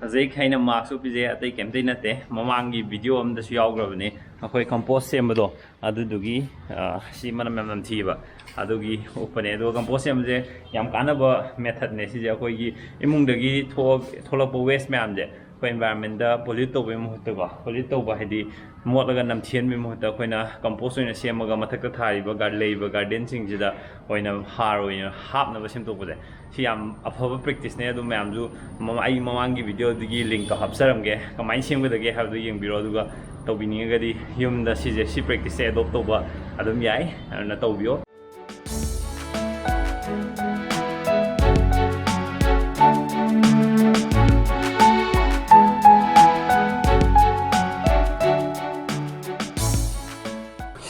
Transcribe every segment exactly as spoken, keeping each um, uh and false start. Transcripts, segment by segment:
ꯍꯧꯖꯤꯛ ꯑꯩꯅ ꯃꯥꯛꯁ ꯎꯞꯄꯤꯁꯦ ꯑꯇꯩ ꯀꯩꯝꯇꯩ ꯅꯠꯇꯦ, ꯃꯃꯥꯡꯒꯤ ꯚꯤꯗꯤꯑꯣ ꯑꯝꯗꯁꯨ ꯌꯥꯎꯈ꯭ꯔꯕꯅꯦ, ꯑꯩꯈꯣꯏ ꯀꯝꯄꯣꯁ ꯁꯦꯝꯕꯗꯣ, ꯑꯗꯨꯗꯨꯒꯤ, ꯑ, ꯁꯤ ꯃꯅꯝ ꯌꯥꯝ ꯅꯝꯊꯤꯕ, ꯑꯗꯨꯒꯤ ꯎꯞꯄꯅꯦ꯫ ꯑꯗꯨꯒ ꯀꯝꯄꯣꯁ ꯁꯦꯝꯕꯁꯦ ꯌꯥꯝ ꯀꯥꯟꯅꯕ ꯃꯦꯊꯠꯅꯦ ꯁꯤꯁꯦ꯫ ꯑꯩꯈꯣꯏꯒꯤ ꯏꯃꯨꯡꯗꯒꯤ ꯊꯣꯛ-, ꯊꯣꯛꯂꯛꯄ ꯋꯦꯁ ꯃꯌꯥꯝꯁꯦ ꯑꯩꯈꯣꯏ ꯏꯟꯚꯥꯏꯔꯣꯟꯃꯦꯟꯗ ꯄꯣꯂ꯭ꯌꯨꯠ ꯇꯧꯕꯒꯤ ꯃꯍꯨꯠꯇꯀꯣ, ꯄꯣꯂ꯭ꯌꯨꯠ ꯇꯧꯕ ꯍꯥꯏꯗꯤ ꯃꯣꯠꯂꯒ ꯅꯝꯊꯤꯍꯟꯕꯒꯤ ꯃꯍꯨꯠꯇ ꯑꯩꯈꯣꯏꯅ ꯀꯝꯄꯣꯁ ꯑꯣꯏꯅ ꯁꯦꯝꯃꯒ ꯃꯊꯛꯇ ꯊꯥꯔꯤꯕ ꯒꯥꯔ-, ꯂꯩꯔꯤꯕ ꯒꯥꯔꯗꯦꯟꯁꯤꯡꯁꯤꯗ ꯑꯣꯏꯅ ꯍꯥꯔ ꯑꯣꯏꯅ ꯍꯥꯞꯅꯕ ꯁꯦꯝꯗꯣꯛꯄꯁꯦ, ꯁꯤ ꯌꯥꯝ ꯑꯐꯕ ꯄ꯭ꯔꯦꯛꯇꯤꯁꯅꯦ꯫ ꯑꯗꯨ ꯃꯌꯥꯝꯁꯨ ꯃꯃ-, ꯑꯩ ꯃꯃꯥꯡꯒꯤ ꯚꯤꯗꯤꯑꯣꯗꯨꯒꯤ ꯂꯤꯡꯛꯇꯣ ꯍꯥꯞꯆꯔꯝꯒꯦ, ꯀꯃꯥꯏꯅ ꯁꯦꯝꯒꯗꯒꯦ ꯍꯥꯏꯕꯗꯨ ꯌꯦꯡꯕꯤꯔꯣ꯫ ꯑꯗꯨꯒ ꯇꯧꯕꯤꯅꯤꯡꯉꯒꯗꯤ ꯌꯨꯝꯗ ꯁꯤꯁꯦ, ꯁꯤ ꯄ꯭ꯔꯦꯛꯇꯤꯁꯁꯦ ꯑꯦꯗꯣꯞ ꯇꯧꯕ ꯑꯗꯨꯝ ꯌꯥꯏ, ꯑꯗꯨꯅ ꯇꯧꯕꯤꯌꯣ꯫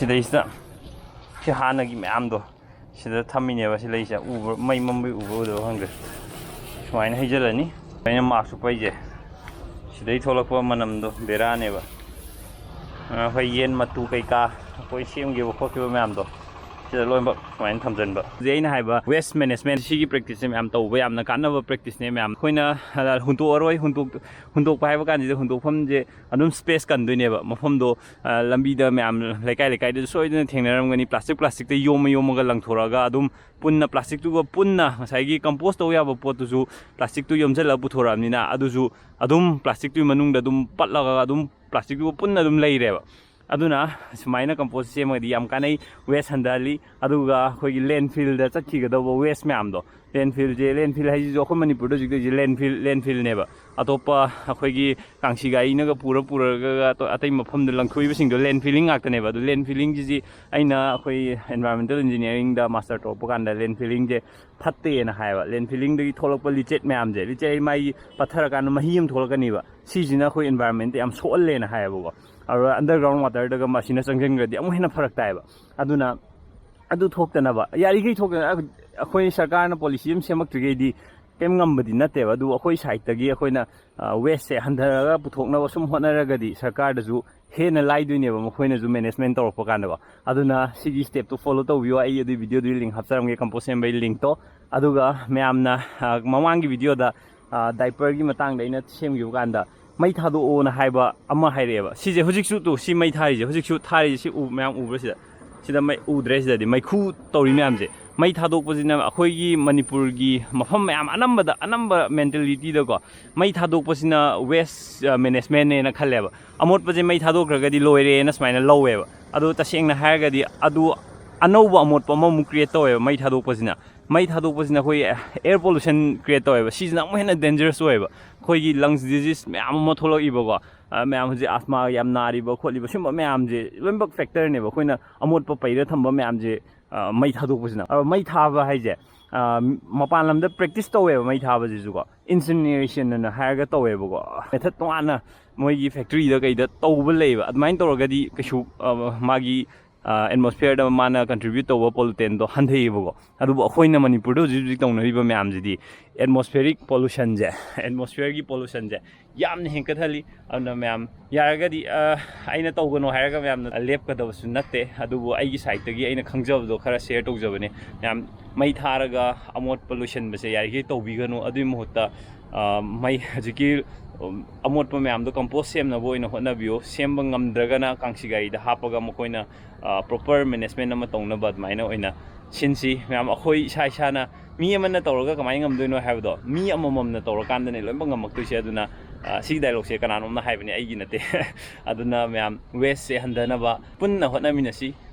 ꯁꯤꯗꯩꯁꯤꯗ ꯁꯤ ꯍꯥꯟꯅꯒꯤ ꯃꯌꯥꯝꯗꯣ ꯁꯤꯗ ꯊꯝꯃꯤꯅꯦꯕ꯫ ꯁꯤ ꯂꯩꯁꯦ ꯎꯕ, ꯃꯩ ꯃꯝꯕꯩ ꯎꯕ ꯎꯗꯕ ꯈꯪꯗ꯭ꯔꯦ꯫ ꯁꯨꯃꯥꯏꯅ ꯍꯩꯖꯤꯜꯂꯅꯤ꯫ ꯑꯩꯅ ꯃꯥꯛꯁ ꯎꯞꯄꯩꯁꯦ, ꯁꯤꯗꯩ ꯊꯣꯛꯂꯛꯄ ꯃꯅꯝꯗꯣ ꯕꯦꯔꯥꯅꯦꯕ꯫ ꯑꯩꯈꯣꯏ ꯌꯦꯟ ꯃꯇꯨ ꯀꯩꯀꯥ ꯑꯩꯈꯣꯏ ꯁꯦꯝꯈꯤꯕ ꯈꯣꯠꯈꯤꯕ ꯃꯌꯥꯝꯗꯣ ꯁꯤꯗ ꯂꯣꯏꯅꯃꯛ ꯁꯨꯃꯥꯏꯅ ꯊꯝꯖꯤꯟꯕ꯫ ꯍꯧꯖꯤꯛ ꯑꯩꯅ ꯍꯥꯏꯕ ꯋꯦꯁ ꯃꯦꯅꯦꯖꯃꯦꯟ, ꯁꯤꯒꯤ ꯄ꯭ꯔꯦꯛꯇꯤꯁꯁꯦ ꯃꯌꯥꯝ ꯇꯧꯕ ꯌꯥꯝꯅ ꯀꯥꯟꯅꯕ ꯄ꯭ꯔꯦꯛꯇꯤꯁꯅꯦ ꯃꯌꯥꯝ꯫ ꯑꯩꯈꯣꯏꯅ ꯍꯨꯟꯇꯣꯛꯑꯔꯣꯏ, ꯍꯨꯟꯇꯣꯛ-, ꯍꯨꯟꯇꯣꯛꯄ ꯍꯥꯏꯕ ꯀꯥꯟꯁꯤꯗ ꯍꯨꯟꯗꯣꯛꯐꯝꯁꯦ ꯑꯗꯨꯝ ꯁ꯭ꯄꯦꯁ ꯀꯟꯗꯣꯏꯅꯦꯕ꯫ ꯃꯐꯝꯗꯣ, ꯑ, ꯂꯝꯕꯤꯗ ꯃꯌꯥꯝ ꯂꯩꯀꯥꯏ ꯂꯩꯀꯥꯏꯗꯁꯨ ꯁꯣꯏꯗꯅ ꯊꯦꯡꯅꯔꯝꯒꯅꯤ꯫ ꯄ꯭ꯂꯥꯁꯇꯤꯛ, ꯄ꯭ꯂꯥꯁꯇꯤꯛꯇ ꯌꯣꯝꯃ ꯌꯣꯝꯃꯒ ꯂꯪꯊꯣꯔꯛꯑꯒ ꯑꯗꯨꯝ ꯄꯨꯟꯅ ꯄ꯭ꯂꯥꯁꯇꯤꯛꯇꯨꯒ ꯄꯨꯟꯅ ꯉꯁꯥꯏꯒꯤ ꯀꯝꯄꯣꯁ ꯇꯧ ꯌꯥꯕ ꯄꯣꯠꯇꯨꯁꯨ ꯄ꯭ꯂꯥꯁꯇꯤꯛꯇꯨ ꯌꯣꯝꯁꯤꯜꯂꯒ ꯄꯨꯊꯣꯔꯛꯑꯕꯅꯤꯅ ꯑꯗꯨꯁꯨ ꯑꯗꯨꯝ ꯄ꯭ꯂꯥꯁꯇꯤꯛꯇꯨꯒꯤ ꯃꯅꯨꯡꯗ ꯑꯗꯨꯝ ꯄꯠꯂꯒ ꯑꯗꯨꯝ ꯄ꯭ꯂꯥꯁꯇꯤꯛꯇꯨꯒ ꯄꯨꯟꯅ ꯑꯗꯨꯝ ꯂꯩꯔꯦꯕ꯫ ꯑꯗꯨꯅ ꯁꯨꯃꯥꯏꯅ ꯀꯝꯄꯣꯁ ꯁꯦꯝꯃꯒꯗꯤ ꯌꯥꯝ ꯀꯥꯟꯅꯩ, ꯋꯦꯁ ꯍꯟꯊꯍꯜꯂꯤ꯫ ꯑꯗꯨꯒ ꯑꯩꯈꯣꯏꯒꯤ ꯂꯦꯟꯐꯤꯜꯗ ꯆꯠꯈꯤꯒꯗꯧꯕ ꯋꯦꯁ ꯃꯌꯥꯝꯗꯣ, ꯂꯦꯟꯐꯤꯜꯁꯦ, ꯂꯦꯟꯐꯤꯜ ꯍꯥꯏꯁꯤꯁꯨ ꯑꯩꯈꯣꯏ ꯃꯅꯤꯄꯨꯔꯗ ꯍꯧꯖꯤꯛ ꯇꯧꯔꯤꯁꯦ ꯂꯦꯟꯐꯤꯜ, ꯂꯦꯟꯐꯤꯜꯅꯦꯕ꯫ ꯑꯇꯣꯞꯄ ꯑꯩꯈꯣꯏꯒꯤ ꯀꯥꯡꯁꯤ ꯒꯥꯔꯤꯅꯒ ꯄꯨꯔ ꯄꯨꯔꯒ ꯑꯇꯣ-, ꯑꯇꯩ ꯃꯐꯝꯗ ꯂꯪꯊꯣꯛꯏꯕꯁꯤꯡꯗꯣ ꯂꯦꯟꯐꯤꯂꯤꯡ ꯉꯥꯛꯇꯅꯦꯕ꯫ ꯑꯗꯨ ꯂꯦꯟꯐꯤꯂꯤꯡꯁꯤꯗꯤ ꯑꯩꯅ ꯑꯩꯈꯣꯏ ꯏꯟꯚꯥꯏꯔꯣꯟꯃꯦꯟꯇꯦꯜ ꯏꯟꯖꯤꯅꯤꯌꯥꯔꯤꯡꯗ ꯃꯥꯁꯇꯔ ꯇꯧꯔꯛꯄ ꯀꯥꯟꯗ ꯂꯦꯟꯐꯤꯂꯤꯡꯁꯦ ꯐꯠꯇꯦꯅ ꯍꯥꯏꯌꯦꯕ꯫ ꯂꯦꯟꯐꯤꯂꯤꯡꯗꯒꯤ ꯊꯣꯛꯂꯛꯄ ꯂꯤꯆꯦꯠ ꯃꯌꯥꯝꯁꯦ, ꯂꯤꯆꯦꯠ ꯍꯥꯏꯗꯤ ꯃꯥꯒꯤ ꯄꯠꯊꯔꯀꯥꯟꯗ ꯃꯍꯤ ꯑꯃ ꯊꯣꯛꯂꯛꯀꯅꯤꯕ, ꯁꯤꯁꯤꯅ ꯑꯩꯈꯣꯏ ꯏꯟꯚꯥꯏꯔꯣꯟꯃꯦꯟꯇ ꯌꯥꯝ ꯁꯣꯛꯍꯜꯂꯦꯅ ꯍꯥꯏꯌꯦꯕꯀꯣ꯫ ꯑꯗꯨꯒ ꯑꯟꯗꯔꯒ꯭ꯔꯥꯎꯟ ꯋꯥꯇꯔꯗꯒ ꯃꯁꯤꯅ ꯆꯪꯁꯤꯟꯈ꯭ꯔꯗꯤ ꯑꯃꯨꯛ ꯍꯦꯟꯅ ꯐꯔꯛ ꯇꯥꯏꯌꯦꯕ꯫ ꯑꯗꯨꯅ ꯑꯗꯨ ꯊꯣꯛꯇꯅꯕ, ꯌꯥꯔꯤꯈꯩ ꯊꯣꯛꯇꯅ, ꯑꯩꯈꯣꯏ ꯁꯔꯀꯥꯔꯅ ꯄꯣꯂꯤꯁꯤ ꯑꯃ ꯁꯦꯝꯃꯛꯇ꯭ꯔꯤꯈꯩꯗꯤ ꯀꯩꯝ ꯉꯝꯕꯗꯤ ꯅꯠꯇꯦꯕ꯫ ꯑꯗꯨꯕꯨ ꯑꯩꯈꯣꯏ ꯁꯥꯏꯠꯇꯒꯤ ꯑꯩꯈꯣꯏꯅ, ꯑ, ꯋꯦꯁꯁꯦ ꯍꯟꯊꯔꯒ ꯄꯨꯊꯣꯛꯅꯕ ꯁꯨꯝ ꯍꯣꯠꯅꯔꯒꯗꯤ ꯁꯔꯀꯥꯔꯗꯁꯨ ꯍꯦꯟꯅ ꯂꯥꯏꯗꯣꯏꯅꯦꯕ, ꯃꯈꯣꯏꯅꯁꯨ ꯃꯦꯅꯦꯖꯃꯦꯟ ꯇꯧꯔꯛꯄ ꯀꯥꯟꯗꯀꯣ꯫ ꯑꯗꯨꯅ ꯁꯤꯒꯤ ꯁ꯭ꯇꯦꯞꯇꯣ ꯐꯣꯂꯣ ꯇꯧꯕꯤꯌꯣ꯫ ꯑꯩ ꯑꯗꯨꯒꯤ ꯚꯤꯗꯤꯑꯣꯗꯨꯒꯤ ꯂꯤꯡ ꯍꯥꯞꯆꯔꯝꯒꯦ, ꯀꯝꯄꯣꯁ ꯁꯦꯝꯕꯒꯤ ꯂꯤꯡꯇꯣ꯫ ꯑꯗꯨꯒ ꯃꯌꯥꯝꯅ, ꯑ, ꯃꯃꯥꯡꯒꯤ ꯚꯤꯗꯤꯑꯣꯗ ꯗꯥꯏꯄꯔꯒꯤ ꯃꯇꯥꯡꯗ ꯑꯩꯅ ꯁꯦꯝꯈꯤꯕ ꯀꯥꯟꯗ ꯃꯩ ꯊꯥꯗꯣꯛꯑꯣꯅ ꯍꯥꯏꯕ ꯑꯃ ꯍꯥꯏꯔꯛꯑꯦꯕ꯫ ꯁꯤꯁꯦ ꯍꯧꯖꯤꯛꯁꯨ ꯇꯨ ꯁꯤ ꯃꯩ ꯊꯥꯔꯤꯁꯦ, ꯍꯧꯖꯤꯛꯁꯨ ꯊꯥꯔꯤꯁꯦ, ꯁꯤ ꯎ ꯃꯌꯥꯝ ꯎꯕ꯭ꯔꯥ? ꯁꯤꯗ ꯁꯤꯗ ꯃꯩ ꯎꯗ꯭ꯔꯦ꯫ ꯁꯤꯗꯗꯤ ꯃꯩꯈꯨ ꯇꯧꯔꯤ ꯃꯌꯥꯝꯁꯦ, ꯃꯩ ꯊꯥꯗꯣꯛꯄꯁꯤꯅ ꯑꯩꯈꯣꯏꯒꯤ ꯃꯅꯤꯄꯨꯔꯒꯤ ꯃꯐꯝ ꯃꯌꯥꯝ ꯑꯅꯝꯕꯗ, ꯑꯅꯝꯕ ꯃꯦꯟꯇꯦꯂꯤꯇꯤꯗꯀꯣ, ꯃꯩ ꯊꯥꯗꯣꯛꯄꯁꯤꯅ ꯋꯦꯁ ꯃꯦꯅꯦꯖꯃꯦꯟꯅꯦꯅ ꯈꯜꯂꯦꯕ꯫ ꯑꯃꯣꯠꯄꯁꯦ ꯃꯩ ꯊꯥꯗꯣꯛꯈ꯭ꯔꯒꯗꯤ ꯂꯣꯏꯔꯦꯅ ꯁꯨꯃꯥꯏꯅ ꯂꯧꯋꯦꯕ꯫ ꯑꯗꯣ ꯇꯁꯦꯡꯅ ꯍꯥꯏꯔꯒꯗꯤ ꯑꯗꯨ ꯑꯅꯧꯕ ꯑꯃꯣꯠꯄ ꯑꯃꯃꯨꯛ ꯀ꯭ꯔꯤꯌꯦꯠ ꯇꯧꯋꯦꯕ ꯃꯩ ꯊꯥꯗꯣꯛꯄꯁꯤꯅ꯫ ꯃꯩ ꯊꯥꯗꯣꯛꯄꯁꯤꯅ ꯑꯩꯈꯣꯏ ꯑꯦꯌꯔ ꯄꯣꯂꯨꯁꯟ ꯀ꯭ꯔꯤꯌꯦꯠ ꯇꯧꯋꯦꯕ꯫ ꯁꯤꯁꯤꯅ ꯑꯃꯨꯛ ꯍꯦꯟꯅ ꯗꯦꯟꯖꯔꯁ ꯑꯣꯏꯌꯦꯕ꯫ ꯑꯩꯈꯣꯏꯒꯤ ꯂꯪꯁ ꯗꯤꯖꯤꯁ ꯃꯌꯥꯝ ꯑꯃ ꯊꯣꯛꯂꯛꯏꯕꯀꯣ, ꯑ, ꯃꯌꯥꯝ ꯍꯧꯖꯤꯛ ꯑꯁꯃꯥ ꯌꯥꯝ ꯅꯥꯔꯤꯕ ꯈꯣꯠꯂꯤꯕ, ꯁꯤꯒꯨꯝꯕ ꯃꯌꯥꯝꯁꯦ ꯂꯣꯏꯅꯃꯛ ꯐꯦꯛꯇꯔꯅꯦꯕ꯫ ꯑꯩꯈꯣꯏꯅ ꯑꯃꯣꯠꯄ ꯄꯩꯔ ꯊꯝꯕ ꯃꯌꯥꯝꯁꯦ, ꯑ, ꯃꯩ ꯊꯥꯗꯣꯛꯄꯁꯤꯅ꯫ ꯑ, ꯃꯩ ꯊꯥꯕ ꯍꯥꯏꯁꯦ, ꯑ, ꯃꯄꯥꯟ ꯂꯝꯗ ꯄ꯭ꯔꯦꯛꯇꯤꯁ ꯇꯧꯋꯦꯕ ꯃꯩ ꯊꯥꯕꯁꯤꯁꯨꯀꯣ, ꯏꯟꯁꯤꯅꯔꯦꯁꯟ ꯑꯅ ꯍꯥꯏꯔꯒ ꯇꯧꯋꯦꯕꯀꯣ꯫ ꯃꯦꯊꯠ ꯇꯣꯉꯥꯟꯅ ꯃꯣꯏꯒꯤ ꯐꯦꯛꯇ꯭ꯔꯤꯗ ꯀꯩꯗ ꯇꯧꯕ ꯂꯩꯌꯦꯕ꯫ ꯑꯗꯨꯃꯥꯏꯅ ꯇꯧꯔꯒꯗꯤ ꯀꯩꯁꯨ, ꯑ, ꯃꯥꯒꯤ ꯑꯦꯠꯃꯣꯁꯐꯤꯌꯔꯗ ꯃꯥꯅ ꯀꯟꯇ꯭ꯔꯤꯕ꯭ꯌꯨꯠ ꯇꯧꯕ ꯄꯣꯂꯨꯇꯦꯟꯗꯣ ꯍꯟꯊꯩꯌꯦꯕꯀꯣ꯫ ꯑꯗꯨꯕꯨ ꯑꯩꯈꯣꯏꯅ ꯃꯅꯤꯄꯨꯔꯗ ꯍꯧꯖꯤꯛ ꯍꯧꯖꯤꯛ ꯇꯧꯅꯔꯤꯕ ꯃꯌꯥꯝꯁꯤꯗꯤ, ꯑꯦꯠꯃꯣꯁꯐꯤꯌꯔꯤꯛ ꯄꯣꯂꯨꯁꯟꯁꯦ, ꯑꯦꯠꯃꯣꯁꯐꯤꯌꯔꯒꯤ ꯄꯣꯂꯨꯁꯟꯁꯦ ꯌꯥꯝꯅ ꯍꯦꯟꯀꯠꯍꯜꯂꯤ꯫ ꯑꯗꯨꯅ ꯃꯌꯥꯝ ꯌꯥꯔꯒꯗꯤ, ꯑ, ꯑꯩꯅ ꯇꯧꯒꯅꯣ ꯍꯥꯏꯔꯒ ꯃꯌꯥꯝꯅ ꯂꯦꯞꯀꯗꯕꯁꯨ ꯅꯠꯇꯦ꯫ ꯑꯗꯨꯕꯨ ꯑꯩꯒꯤ ꯁꯥꯏꯠꯇꯒꯤ ꯑꯩꯅ ꯈꯪꯖꯕꯗꯣ ꯈꯔ ꯁꯦꯌꯔ ꯇꯧꯖꯕꯅꯦ꯫ ꯃꯌꯥꯝ ꯃꯩ ꯊꯥꯔꯒ ꯑꯃꯣꯠꯄ ꯂꯣꯏꯁꯟꯕꯁꯦ ꯌꯥꯔꯤꯈꯩ ꯇꯧꯕꯤꯒꯅꯨ꯫ ꯑꯗꯨꯒꯤ ꯃꯍꯨꯠꯇ, ꯑ, ꯃꯩ ꯍꯧꯖꯤꯛꯀꯤ, ꯎꯝ, ꯑꯃꯣꯠꯄ ꯃꯌꯥꯝꯗꯣ ꯀꯝꯄꯣꯁ ꯁꯦꯝꯅꯕ ꯑꯣꯏꯅ ꯍꯣꯠꯅꯕꯤꯌꯨ꯫ ꯁꯦꯝꯕ ꯉꯝꯗ꯭ꯔꯒꯅ ꯀꯥꯡꯁꯤ ꯒꯥꯔꯤꯗ ꯍꯥꯞꯄꯒ ꯃꯈꯣꯏꯅ, ꯑ, ꯄ꯭ꯔꯣꯄꯔ ꯃꯦꯅꯦꯖꯃꯦꯟ ꯑꯃ ꯇꯧꯅꯕ ꯑꯗꯨꯃꯥꯏꯅ ꯑꯣꯏꯅ ꯁꯤꯟꯁꯤ꯫ ꯃꯌꯥꯝ ꯑꯩꯈꯣꯏ ꯏꯁꯥ ꯏꯁꯥꯅ, ꯃꯤ ꯑꯃꯅ ꯇꯧꯔꯒ ꯀꯃꯥꯏꯅ ꯉꯝꯗꯣꯏꯅꯣ ꯍꯥꯏꯕꯗꯣ, ꯃꯤ ꯑꯃꯃꯝꯅ ꯇꯧꯔꯀꯥꯟꯗꯅꯦ ꯂꯣꯏꯅꯃꯛ ꯉꯝꯃꯛꯇꯣꯏꯁꯦ꯫ ꯑꯗꯨꯅ, ꯑ, ꯁꯤꯒꯤ ꯗꯥꯏꯂꯣꯛꯁꯦ ꯀꯅꯥꯅꯣꯝꯅ ꯍꯥꯏꯕꯅꯦ, ꯑꯩꯒꯤ ꯅꯠꯇꯦ꯫ ꯑꯗꯨꯅ ꯃꯌꯥꯝ ꯋꯦꯁꯁꯦ ꯍꯟꯊꯅꯕ ꯄꯨꯟꯅ ꯍꯣꯠꯅꯃꯤꯟꯅꯁꯤ꯫